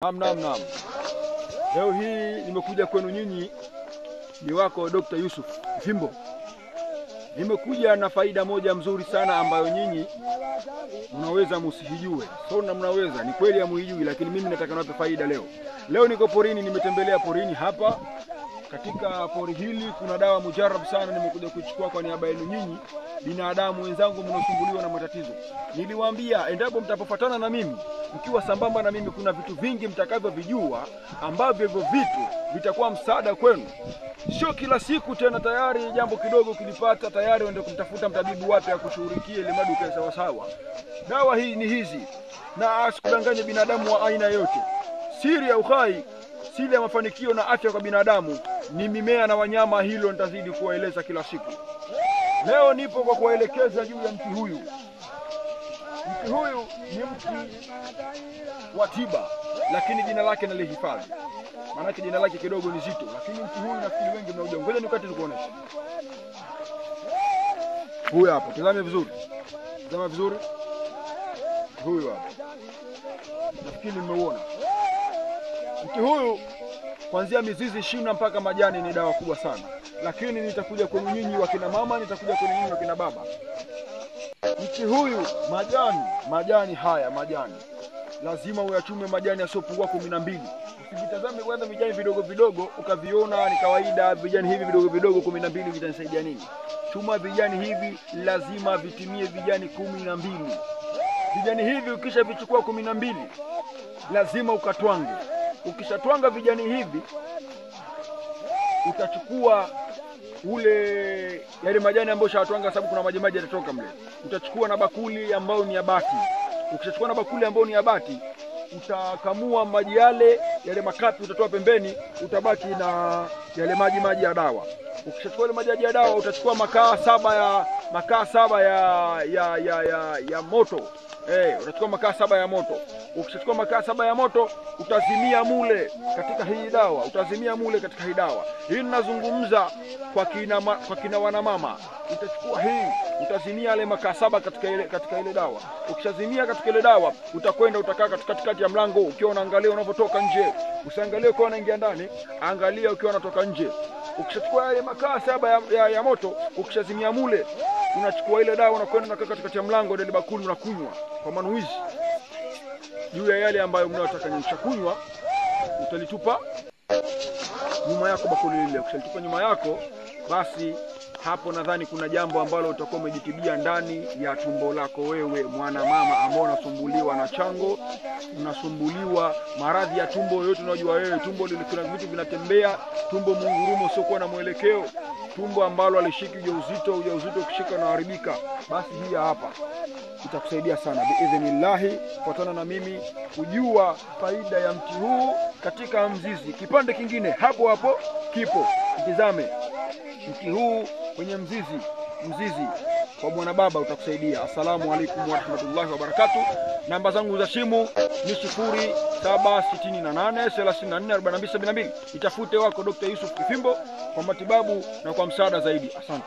Naam, naam. Leo hii nimekuja kwenu nyinyi, ni wako Dr. Yusuf Fimbo. Nimekuja na faida moja mzuri sana ambayo nyinyi mnaweza msijue. So na mnaweza, ni kweli hamuijui, lakini mimi nataka niwape faida leo. Leo niko porini, nimetembelea porini hapa. Katika pori hili kuna dawa mujarabu sana, nimekuja kuichukua kwa niaba yenu nyinyi binadamu wenzangu mnaosumbuliwa na matatizo. Niliwaambia endapo mtapofuatana na mimi, mkiwa sambamba na mimi, kuna vitu vingi mtakavyovijua ambavyo hivyo vitu vitakuwa msaada kwenu. Sio kila siku tena tayari jambo kidogo ukilipata tayari uende kumtafuta mtabibu wapi akushughulikie ili mradi ukae sawa sawa. Dawa hii ni hizi, na asikudanganye binadamu wa aina yote. Siri ya uhai, siri ya mafanikio na afya kwa binadamu ni mimea na wanyama. Hilo nitazidi kuwaeleza kila siku. Leo nipo kwa kuwaelekeza juu ya mti huyu. Mti huyu ni mti wa tiba, lakini jina lake nalihifadhi, maanake jina lake kidogo ni zito, lakini mti huyu nafikiri wengi mnaujua. Ngoja nikate nikuoneshe. Huyu hapo, tazame vizuri, tazama vizuri, huyu hapo, nafikiri nimeuona mti huyu. Kuanzia mizizi, shina mpaka majani ni dawa kubwa sana, lakini nitakuja kwenu nyinyi wakina mama, nitakuja kwenu nyinyi wakina baba. Mti huyu majani, majani haya majani lazima uyachume majani yasiyopungua 12. Usivitazame kwanza vijani vidogo vidogo ukaviona ni kawaida, vijani hivi vidogo vidogo 12 vitanisaidia nini? Chuma vijani hivi, lazima vitimie vijani 12. Vijani hivi ukishavichukua 12 lazima ukatwange. Ukishatwanga vijani hivi utachukua ule yale majani ambayo ushatwanga, sababu kuna maji maji yatatoka mle. Utachukua na bakuli ambayo ni ya bati. Ukishachukua na bakuli ambayo ni ya bati, utakamua maji yale yale makapi utatoa pembeni, utabaki na yale maji maji ya dawa. Ukishachukua yale maji ya dawa, utachukua makaa saba ya moto. Utachukua makaa 7 ya moto. Ukishachukua makaa 7 ya moto, utazimia mule katika hii dawa, utazimia mule katika hii dawa. Hii ninazungumza kwa kina wanamama. Utachukua hii, utazimia yale makaa 7 katika ile dawa. Ukishazimia katika ile dawa, utakwenda utakaa katikati ya mlango ukiwa unaangalia unapotoka nje. Usiangalie ukiwa unaingia ndani, angalia ukiwa unatoka nje. Ukishachukua yale makaa 7 ya moto, ukishazimia mule, unachukua ile dawa unakwenda unakaa katikati ya mlango ile bakuli unakunywa kwa manuizi juu ya yale ambayo mnayotaka nyinyi. Kunywa, utalitupa nyuma yako bakuli lile. Ukishalitupa nyuma yako, basi hapo nadhani kuna jambo ambalo utakuwa umejitibia ndani ya tumbo lako wewe mwana mama ambao unasumbuliwa na chango, unasumbuliwa maradhi ya tumbo yote. Unajua wewe tumbo lile kuna vitu vinatembea, tumbo mungurumo usiokuwa na mwelekeo, tumbo ambalo alishiki ujauzito, ujauzito ukishika unaharibika. Basi hii hapa itakusaidia sana biidhnillahi. Fuatana na mimi kujua faida ya mti huu katika mzizi. Kipande kingine hapo hapo kipo, mtizame mti huu kwenye mzizi, mzizi kwa mwana baba utakusaidia. Assalamu alaikum warahmatullahi wabarakatuh. Namba zangu za simu ni 0768 34 42 72. Itafute wako Dr. Yusuf Kifimbo kwa matibabu na kwa msaada zaidi. Asante.